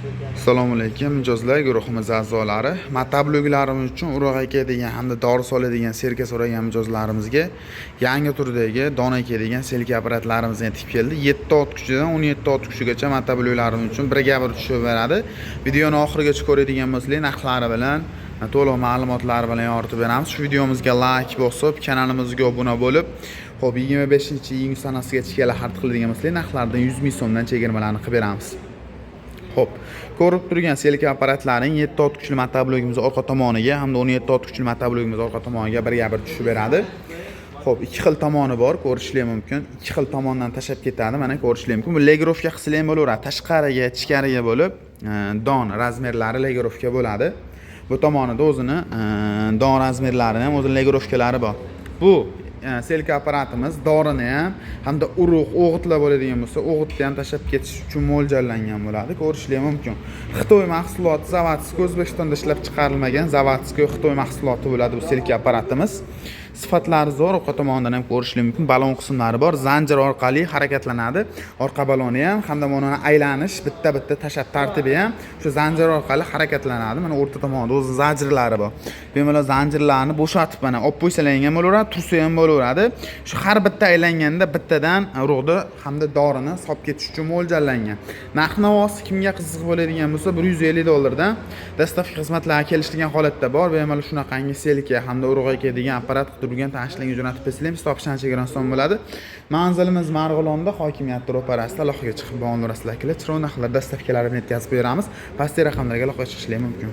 Assalomu alaykum, mijozlar, guruhimiz a'zolari. Motobloglarimiz uchun urug' ekadigan hamda dori soladigan selka so'ragan mijozlarimizga yangi turdagi don ekadigan selka apparatlarimiz yetib keldi. 7 ot kuchidan 17 ot kuchigacha motobloglarimiz uchun birga bir tushib beradi. Videoni oxirigacha ko'radigan bo'lsangiz, narxlari bilan to'liq ma'lumotlar bilan yoritib beramiz. Shu videomizga like bosib, kanalimizga obuna bo'lib, xo'p, 25-iyun sanasigacha kelib xarid qiladigan bo'lsangiz, narxlardan 100 ming so'mdan chegirmalarni qilib beramiz. Xo'p, ko'rib turgan selka apparatlaring 7 ot kuchli motoblogimiz orqa tomoniga hamda 17 ot kuchli motoblogimiz orqa tomoniga birga bir tushib beradi. Xo'p, ikki xil tomoni bor, ko'rishlik mumkin. Ikki xil tomondan tashlab ketadi, mana ko'rishlik mumkin. Bu регулировка qilsa ham bo'laveradi. Tashqariga, ichkariga bo'lib, don размер lari регулировка bo'ladi. Bu tomonida o'zini don размер larini ham o'zini регулировка lari bor. Bu selka apparatimiz dorini ham hamda urug', o'g'itlar bo'ladigan bo'lsa, o'g'itni ham tashlab ketish uchun mo'ljallangan bo'ladi. Ko'rishlik mumkin. Xitoy mahsuloti, заводской, O'zbekistonda ishlab chiqarilmagan заводской Xitoy mahsuloti bo'ladi bu selka apparatimiz. Sifatlari zo'r, orqa tomonidan ham ko'rishlik mumkin. Balon qismlari bor, zanjir orqali harakatlanadi. Orqa baloni ham hamda mana aylanish bitta-bitta tashlab tartibi ham shu zanjir orqali harakatlanadi. Mana o'rta tomonida o'zi zanjirlari bor. Bemalol zanjirlarni bo'shatib, mana olib qo'ysalar ham bo'laveradi, tursa ham bo'laveradi. Shu har bitta aylanganda bittadan urug'ni hamda dorini solib ketish uchun mo'ljallangan. Narx navosi kimga qiziq bo'ladigan bo'lsa, 150 dollardan доставка xizmatlari kelishilgan holatda bor. Bemalol shunaqangi selka hamda urug' ekadigan apparat qidirgan tanishlarga jo'natib bersangiz, topishdan chegirma bo'ladi. Manzilimiz Marg'ilonda, hokimiyat ro'parasida. Aloqaga chiqib bog'lanaverasizlar, akalar. Chiroyli narxlar, доставка larini yetkazib beramiz. Pastdagi raqamlarga aloqaga chiqishlari mumkin.